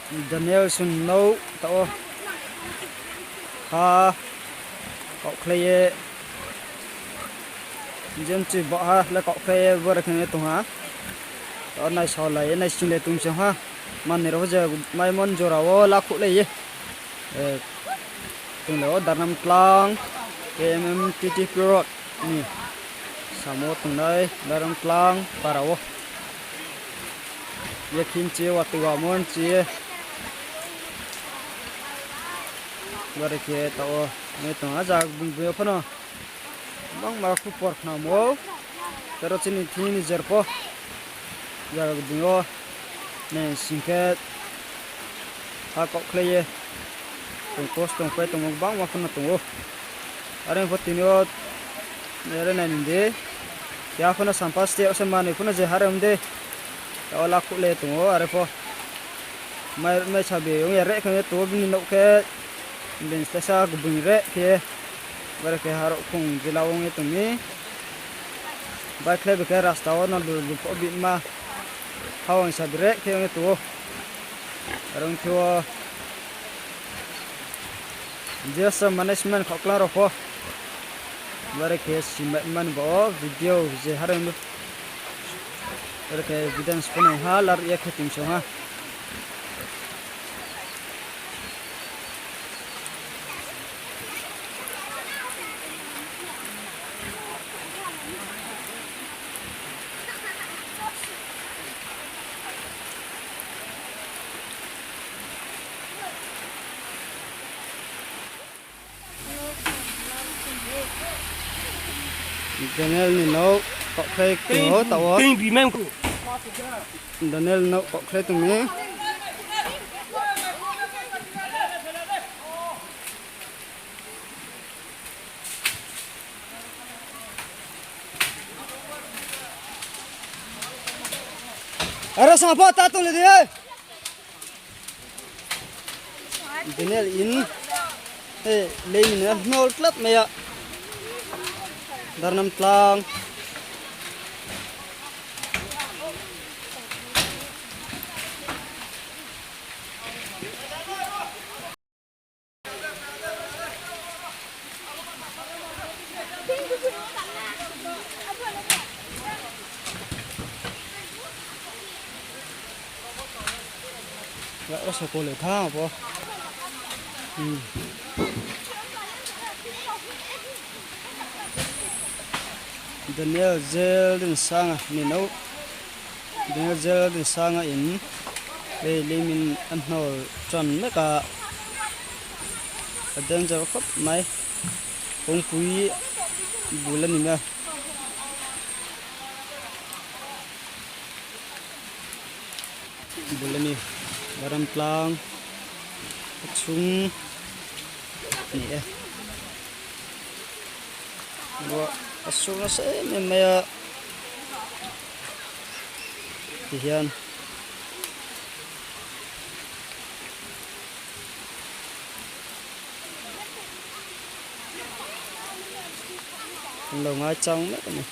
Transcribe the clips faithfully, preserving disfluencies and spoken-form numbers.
Daniel Sun no taoh wo ha kaohkhlai ye, jemchi baoh ha le kaohkhlai ye bore khe ye tong ha. Taoh wo naisaolai ye naising le tong se ha. Manoi rao pho je maimon jora wo lakhouhlai ye. Chung le wo Darnam Tlang, K M M T T P road ni samo tongnai Darnam Tlang para wo. Ye khin chi ye, watoi wamon chi ye. Bore khe taoh wo nai tong ha, zaga gbing gbing yo pho no bangma khupor khnamo. Tero chini thing ni jer pho zaga gbing yo nai sing khe ha kaohkhlai ye tong, post tongpai tongmo bangma pho no tong ou. Are pho tini yo, are nai ni di. Keha pho no sampha steh se manoi pho no je harem de. Taoh wo lakhouh le tong ou, are pho. Mai, mai sabi ong ya re khe tong ou, bini nouh khe. Bini stesa gbing re khe. Bare khe harok khong jila ong ye tong mi. Baikhlai bai khe rasta wo no lur lur pho bima. Hawang sabi re khe ong ye tong ou. Are ong khe wo. Disaster management khaohklang rao pho. Bare khe simai mani ba wo video je harem. Bare khe evidence pho nang ha, lar ye khe tong song ha. Daniel ni nouh kaohkhlai tong ou taoh wo. Daniel nouh kaohkhlai tong mi. Aro sapa ta tong le de. Daniel in, he, lei ni na nol club maya. Darnam Tlang. Ya, o sokole tha bo. Hmm. Daniel Jeldin Sanga ni nouh. Daniel Jeldin Sanga in. Ei, leimin anhor chan meka. A danger khop mai. Kongpui bula ni ma. Bula ni Darnam Tlang. Achung ni e. Bo asur na se me maya. Tihian. Lo ngai chang me ni.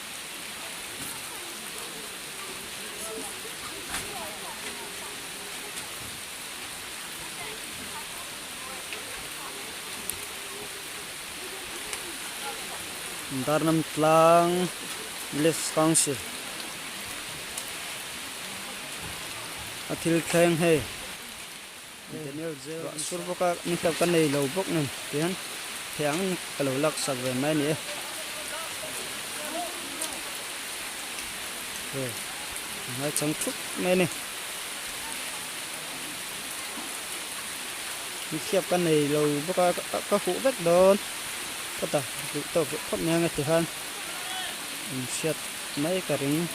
Darnam Tlang Village Council. A thil thleng hei. Daniel Jeldin Sanga sur boka ni kap ka nei lo bok nai. Tihian. Thiang ka lo lak sak ve mai ni e. He. Ngai chang thup mai ni. Ni khiap ka nei lo bo ka, ka, ka hu vek don. Kata, to, khot ni ang e tihian. Siat mai ka ring.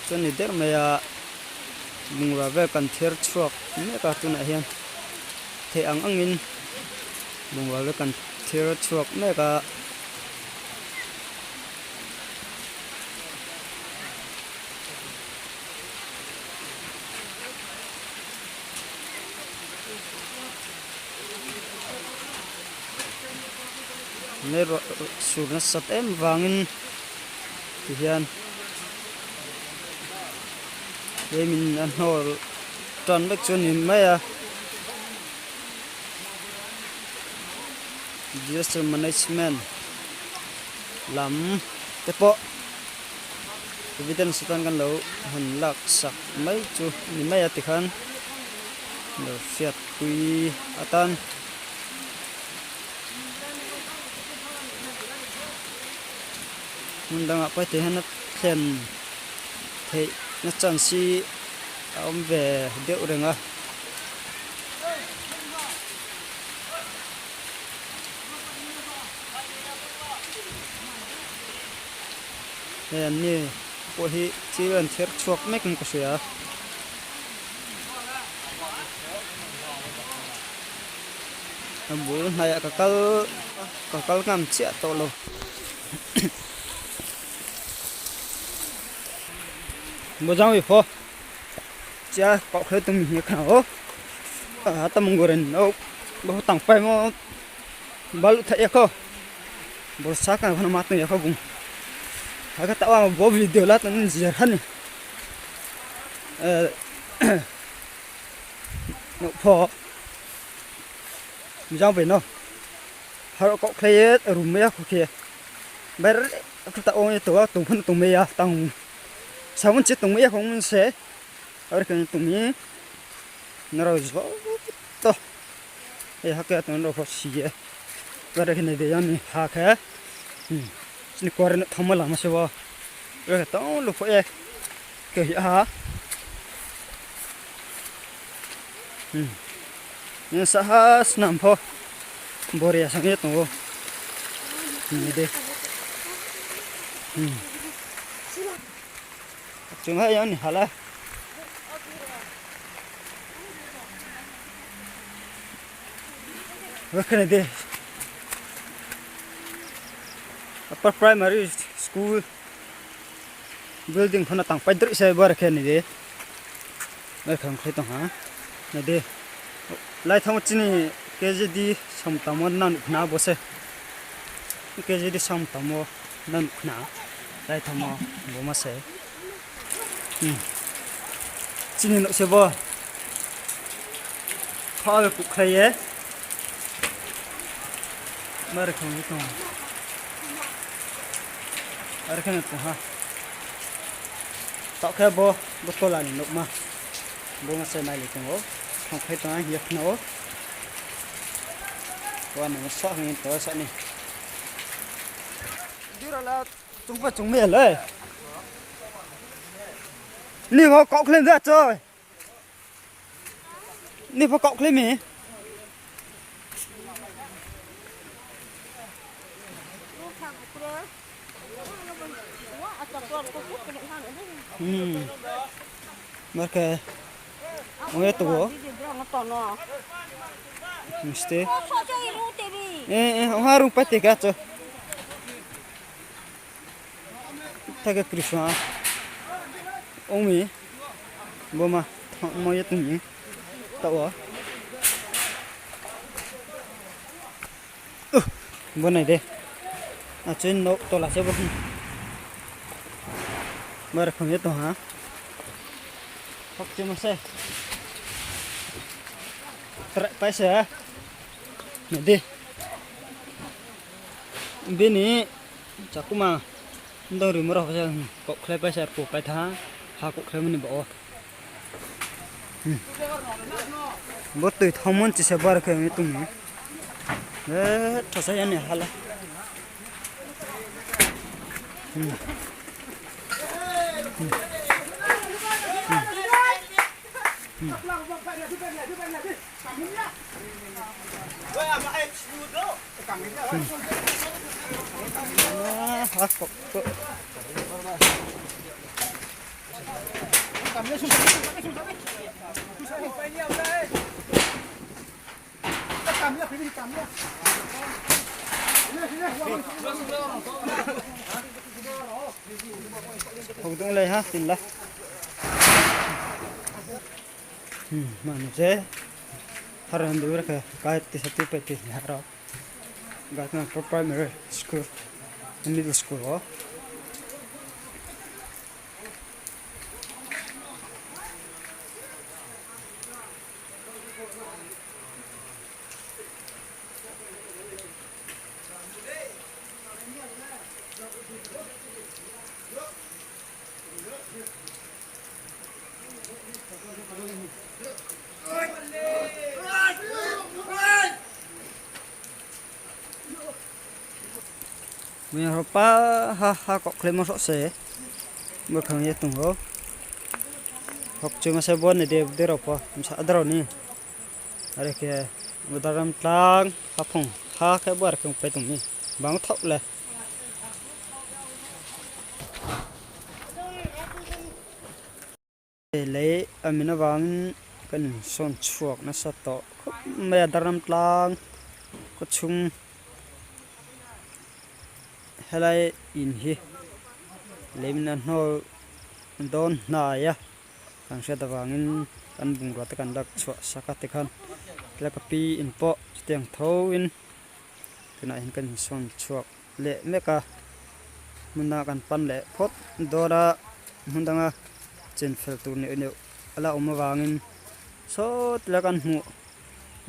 Chuni der maya bungra ve kan thir chuak me ka tuna hian. The ang angin bungra ve kan thir chuak me ka. Nai ro, surna sat em vang in, ti hian. Ye min an hor tan bek chu ni mai a. Disaster management lam te pawh evidence atan kan lo han lak sak mai chu ni mai a ti khan. Lo fiat pui atan. Mun dang ah pai te han a thlen theihna chance a awm ve deuh reng a. He an ni pawh hi thil an ther chhuak mek in ka hria. A bul hnai ah ka kal, ka kal ngam chiah tawh lo. Bo jang wi pho. Chia kok khlai tong mi hi khna o. A, ta mung goren no. Bo tang pai mo. Balu tha ya kho. Borsa ka khna ma tong ya kho bung. Ha ka ta wa bo video la tong jia hani. Eh, no pho. Jang bai no. Har kok khlai ye rum ya kho khe. Bar kho ta ong ye to wa tong phun tong me ya tang. Sabun che tong me ya khong se. Ar khe tong mi. Nrao joto. E ha khe tong nrao pho si ye. Bare khe nai de yang ni ha khe. Hmm. Sini kore no thangma lama se bo. Bare khe tong lu pho ye. Khe hi ha. Hmm. Ni sa ha snam pho. Bore ya sang ye tong o. Ni de. Hmm. Chung ha yang ni hala. Bo khe nai de. Upper Primary School building pho no tang pai droi se bo are khe nai de. Bo khe ong khlai tong ha. Nai de. Lai thamo chini K J D samtamo nang nuh khna bo se. K J D samtamo nang nuh khna. Lai thamo bo ma se. Hmm. Chini nuh se bo. Kha be kuk khlai ye. Bare khong ye tong. Are khe no tong ha. Taoh khe bo, bo tola ni nuhma. Bo ma se nai le tong o. Khong khlai tong ha, ye khna o. Wa no sa hing to sa ni. Jura la. Chung pa chung me le. Ni mo kok khlem da choi. Ni pho kok khlai mi. Hmm. Mar khe. Ong ye to. Miste. Eh, eh, ong ha rung pa te ka cho. Tha khe Krisma. Ong mi. Bo ma. Thangmo ye tong mi. Taoh o. Uh, bo nai de. Achui no tola se bo. Bare khong ye tong ha. Hok che ma se. Trai pai se. Nai de. Bini. Chakuma, ndong ri moro kok khlai pai sa, kok pai tha, ha kok khlai mani ba o. Hmm. Bo tui thangmon chisa bar khe mi tong ni. Eh, thasa ya ni hala. Hmm. Hmm. Hmm. Hmm. Hong dong lai ha, tin la. Hmm, manu se. Har han dur khe, kai ti sa tu pe ti ni haro. Gatna Upper Primary School, Middle School wo. Mia ro pa ha ha kok khlemo soh se. Bo khang ye tong ou. Hokchu ma se bo ni de, de rao pho, bsa adrao ni. Are khe, bo daram tlang, haphung, ha khe bo are khe pai tong mi. Bang thaoh le. Lei, ami no bang, kan son chuak na sa to. Maya daram tlang, kachung. Helai in hi. Leimin a hnol don hna ya. Kan sia ta bangin kan bungrua te kan lak chuah sa ka te khan. Lak ka pi in po chutiang thou in. Tuna hin kan son chuak le me ka. Muna kan pan le phot dora mundanga chin fel tu ne ne ala um bangin. So tila kan hmu.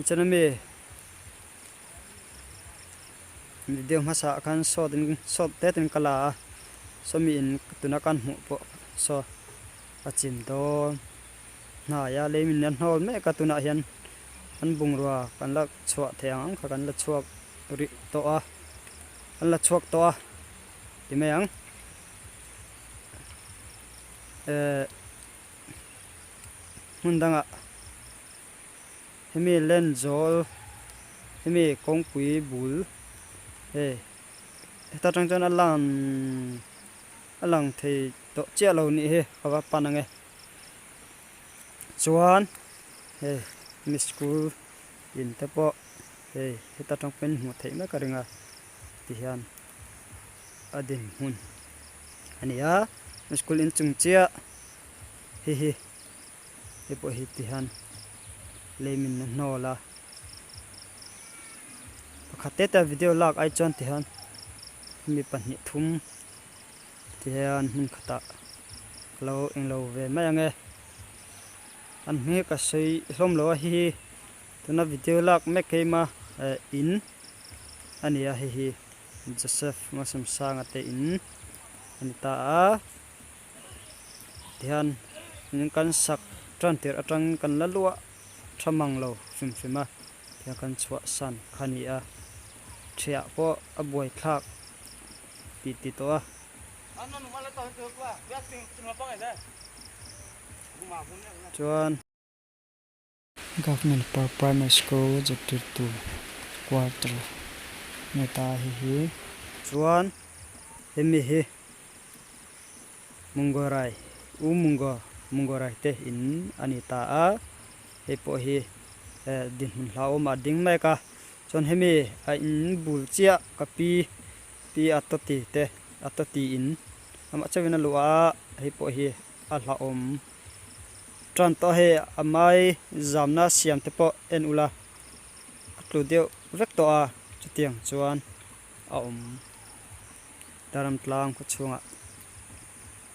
Chana me. Video masa khan so tin, so te tin kala. So mi in tuna kan hmu po so. A chim don. Hna ya leimin a hnol me ka tuna hian. Kan bungrua kan la chuak thei ang kha kan la chuak ri to a. Kan la chuak to a. Ti mai ang. Eh, hmun dang ah. Hemi len zol, hemi kongpui bul. He, heta tang chuan a lang, a lang thei tawh chiah lo nih hi, ka va pan ang e. Chuan, he, mi school in te pawh, he, heta tang pen hmuh theih mek a ring a, ti hian a din hmun a ni a, mi school in chung chiah hi hi. Hi pawh hi ti hian leimin a hnawl a. Pakhat te ta video lak ai chuan ti hian mi pahnih thum ti hian hmun khatah ka lo eng lo ve mai ang e. An hming ka sawi hlawm lo a hi hi. Tuna video lak mek keima, eh, in a ni a hi hi. Joseph Ngasemsanga te in a ni ta a. Tihian, in kan sak ṭan tir aṭang kan la luah ṭha mang lo hrim hrim a, tihian kan chhuahsan kha ni a, ṭhiah pawh a buaithlak titi tawh a. Chuan, Government Upper Primary School, Jaturtu Quarter ni ta hi hi. Chuan, hemi hi Mungorai, U Mungo, Mungorai te in a ni ta a. Hei pawh hi, eh, dinhmun hlauhawm a ding mek a. Chuan hemi a in bul chiah ka pi, pi a tawti te, a tawti in. Amah chauhin a luah a, hei pawh hi a hlauhawm. Ṭan tawh hei a mai zamna siam te pawh en ula a tlu deuh vek tawh a, chutiang chuan a awm. Daram tlang khaw chhungah.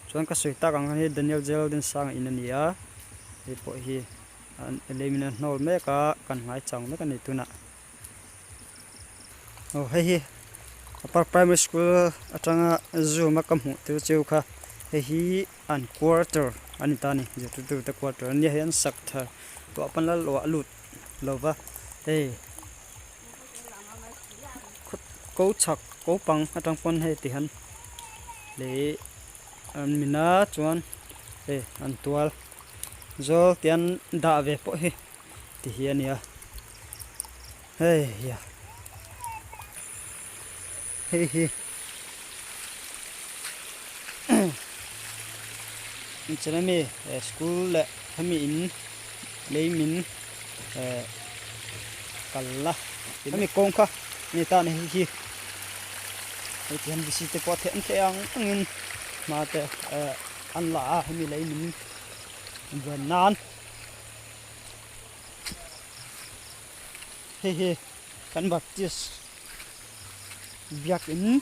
Chuan ka sawi tak ang khan hi Daniel Geraldine Sanga in a ni a. Hei pawh hi, an, leimin a hnawl mek a, kan ngai chang mek a ni tunah. Aw, hei hi Upper Primary School aṭanga zoom a ka hmuh tir cheu kha. Hei hi an quarter a ni ta ni, Jaturtu te quarter a ni a, hei an sak thar tuah pan la luah lut lo va. Hei. Ko chhak, ko pang aṭang pawn hei tihian. Lei an min a chuan, hei, an tual. Zawl tian dah ve pawh hi. Ti hi a ni a. Hei, ya. Hei hi. Chana mi, eh, school leh hemi in, leimin, eh, kal la. Hemi kawng kha, ni ta ni hi hi. Hei ti han bisi te pawh theh an theh ang angin, hma te, eh, an la a, hemi leimin buan nan. Hei hi, kan Baptist Biak in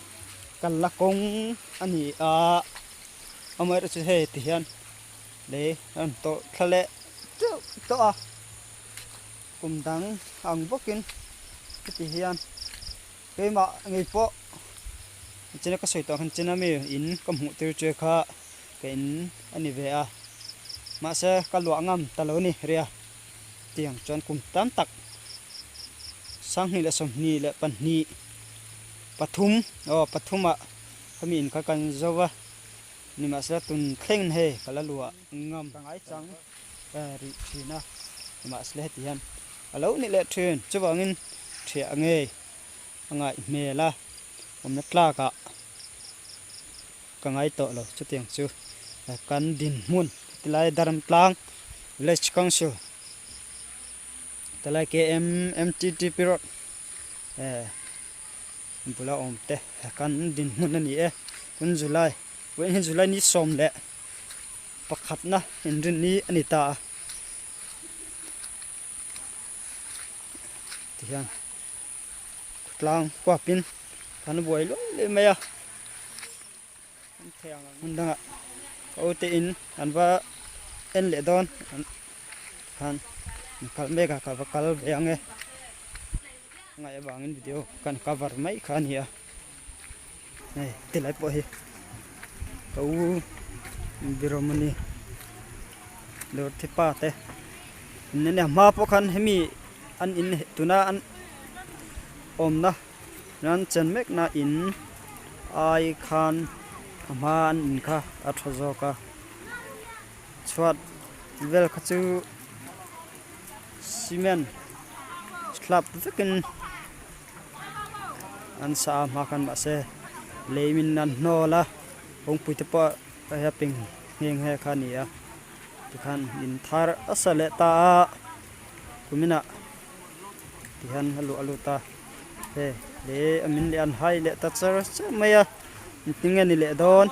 kal la kong ani a, amai ra chu he ti hian. Le an to thla le chu to a. Kum dang ang bawk in ti hian. Keima ngei pawh. China ka sawi tawh khan china mi in ka hmuh tir chu kha ka in a ni ve a. Mahse ka luah ngam ta lo ni ria. Tiang chuan kum tam tak. Sang hnih leh sawmhnih leh pahnih. Pathum, aw, pathum ah ka mi in kha kan zo va. Nimahsela tun thleng hei ka la luah ngam ka ngai chang, eh, rih ṭhin a. Nimahsela heti hian a lo nih leh ṭhin, chuvangin ṭhiah ngei a ngai hmel a, awmna tlak ah ka ngai tawh lo. Chutiang chu, eh, kan dinhmun, tilai Daramtlang Village Council, tilai K M M T T P Road, eh, bula awm te, kan dinhmun a ni e. Tun July, vawiin hi July ni sawm leh pakhatna inrin ni a ni ta a. Tihian, khutlang kuapin kan buai luai luai mai a. Hun dang ah ka u te in an va en leh dawn, an, khan kal mek a ka va kal ve ang e. Ngai avangin video kan cover mai kha ni a. Hei, tilai pawh hi ka u Biromani Dorthipa te in a ni a, hma pawh khan hemi an in tuna an awmna, nan chen mekna in ai khan a hma an in kha a ṭha zawk a. Chhuat vel kha chu cement slab vekin an sa a, hma khan mahse leimin an hnawl a, kawngpui te pawh a heping ngheng he kha ni a. Tikhan in thar a sa leh ta a, kumin ah tihian a luh a luh ta. He, le, a min le an hai leh ta char char mai a. Tin nge ni leh dawn.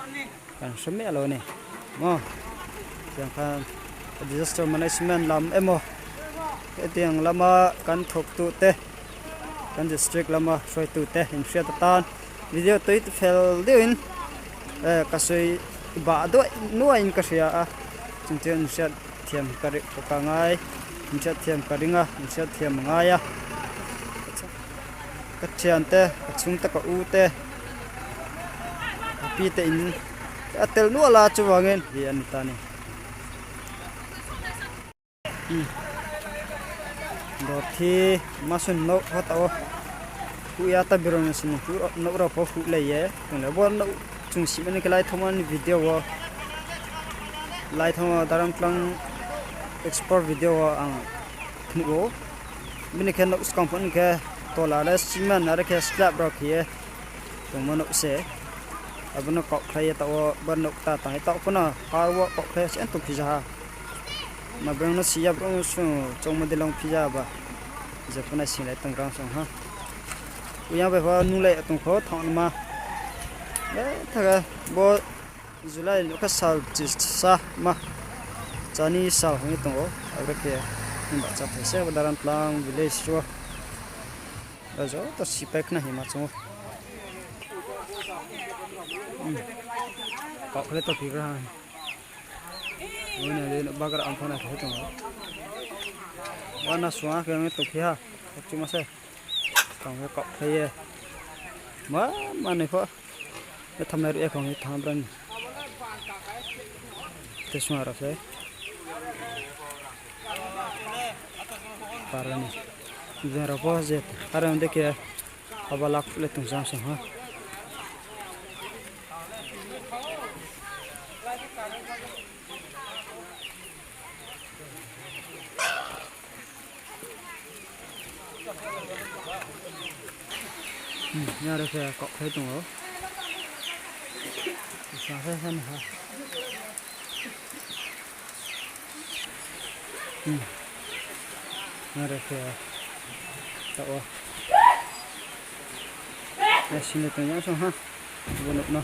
Kan hre mai lo ni. Maw. Tiang khan disaster management lam emaw, hetiang lama kan thawktu te, kan district lama hruaitu te in hriat a tan. Video tui fel deuh in, eh, ka sawi bah duai nuai in ka hria a. Chungchang in hriat thiam ka ri-, ka ngai, in hriat thiam ka ring a, in hriat thiam a ngai a. Ka thian te, ka chhung te, ka u te, ka pi te in a tel nual a, chuvangin hi a ni ta ni. Hmm. Dorthi masun no hota o. Hu ya ta birong sin hu no ro pho hu le ye. Tung le bo no chung si mani ke lai thoma ni video o. Lai thoma Daramtlang explore video o ang thnu o. Bini khe no skang pho ni khe tola le cement are khe slab ro khe ye. Tongmo no se. Abo no kok khlai ye ta o, bo no ta tang ye ta pho no har wo kok khlai se tong phi ja ha. Ma breng no si ya breng no sung chongmo de long phi ja ba. Je pho nai sing lai tong rang song ha. Uya bai pho nu lai tong kho thang ma. Le thaga bo July no kha sal chi sa ma. Chani sal hong tong o. Abre khe ni ba cha thai se Daramtlang village ro. Ba joto sipai khna hima chung o. Hmm. Kok khlai to phi gra ha. Ui na de bagra ang phone khe tong o. Wana suang khe ang to phi ha. Kok chu ma se. Tang khe kok khlai ye. Ma, ma ni pho. Be thamnai ru e khong hi tham bran. Te sung aro se. Parani. Jeng ro pho je. Are de khe. Aba lak le tung jam sung ha. Hmm, ya re khe kok khlai tong o. Sa khe khe ha. Hmm. Ya re khe ta o. Ya sini tong ya song ha. Bunuk no.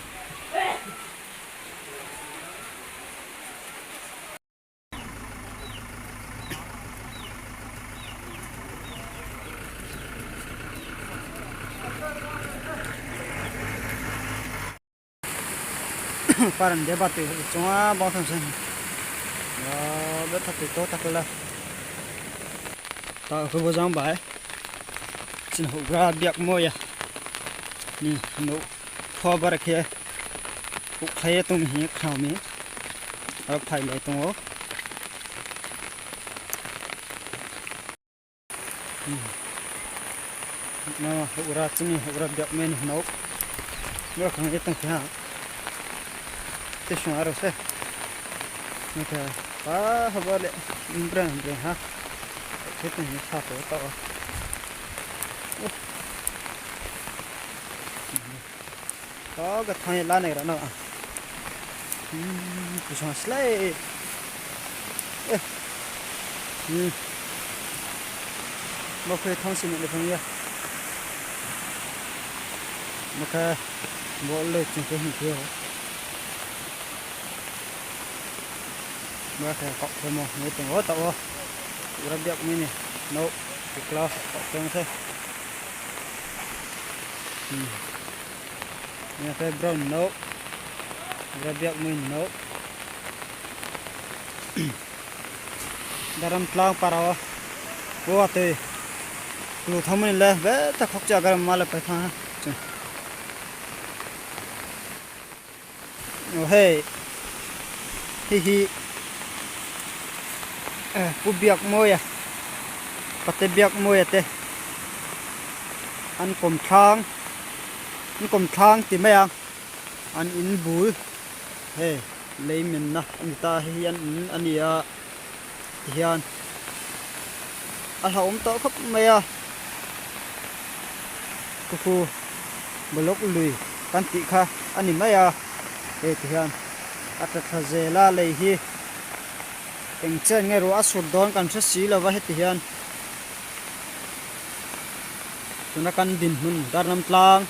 Paran de ba tui houh chung a bang thang se. Betha tui to ta kla. Ta khe bo jang bai. Chini houhgra biakmo ya ni nouh pho bar khe houhkhlai ye tong mi hing ye khna mi. Aro phailai tong ou. No houhgra, chini houhgra biakmo ni nouh. Bo khang ye tong khe ha. Tei sung aro se. Nokha, pa haba le, breng breng ha. Khe tong ni sa to ta o. To ga thang ye la nai ra no. Kusung slái. Bo khe thang si ni le phang ya. Bo khe bo le chung khe hing khe o. Bo khe kaoh khemo ni tong o ta o. Houhgra biakmo ni nouh, tikla kaoh tong se. Ni khe brao ni nouh, houhgra biakmo ni nouh. Daram tlang para o. Bo atoi klu thanngmo ni le betha khokcha garma le pai thanng ha. O hei. Hihi. Pu biakmo ya. Pate biakmo ya te. An kom thlang. An kom thlang ti mai ang. An in bul. Hei. Leimen na. An ta hi an in an ya. Ti hian. A hla um tawh khawp mai a. Kukhu, bolok lui kan tih kha a ni mai a. Hei ti hian. A ṭha ṭha zel a lei hi. Engchen nge ruh a sur dawn kan hre si lo va heti hian. Tuna kan dinhmun Darnamtlang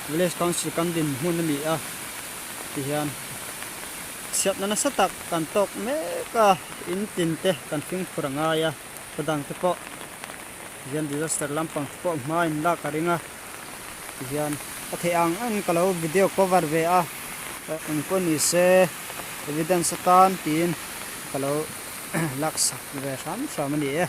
Village Council kan dinhmun a ni a. Ti hian. Siatna nasa tak kan tawk mek a, in tin te kan fingphur a ngai a, ka dang te pawh. Ti hian disaster lampang te pawh hma in lak a ring a. Ti hian, a thei ang in ka lo video cover ve a, engpawh ni se evidence atan tiin ka lo laksak ve hram hram a ni e.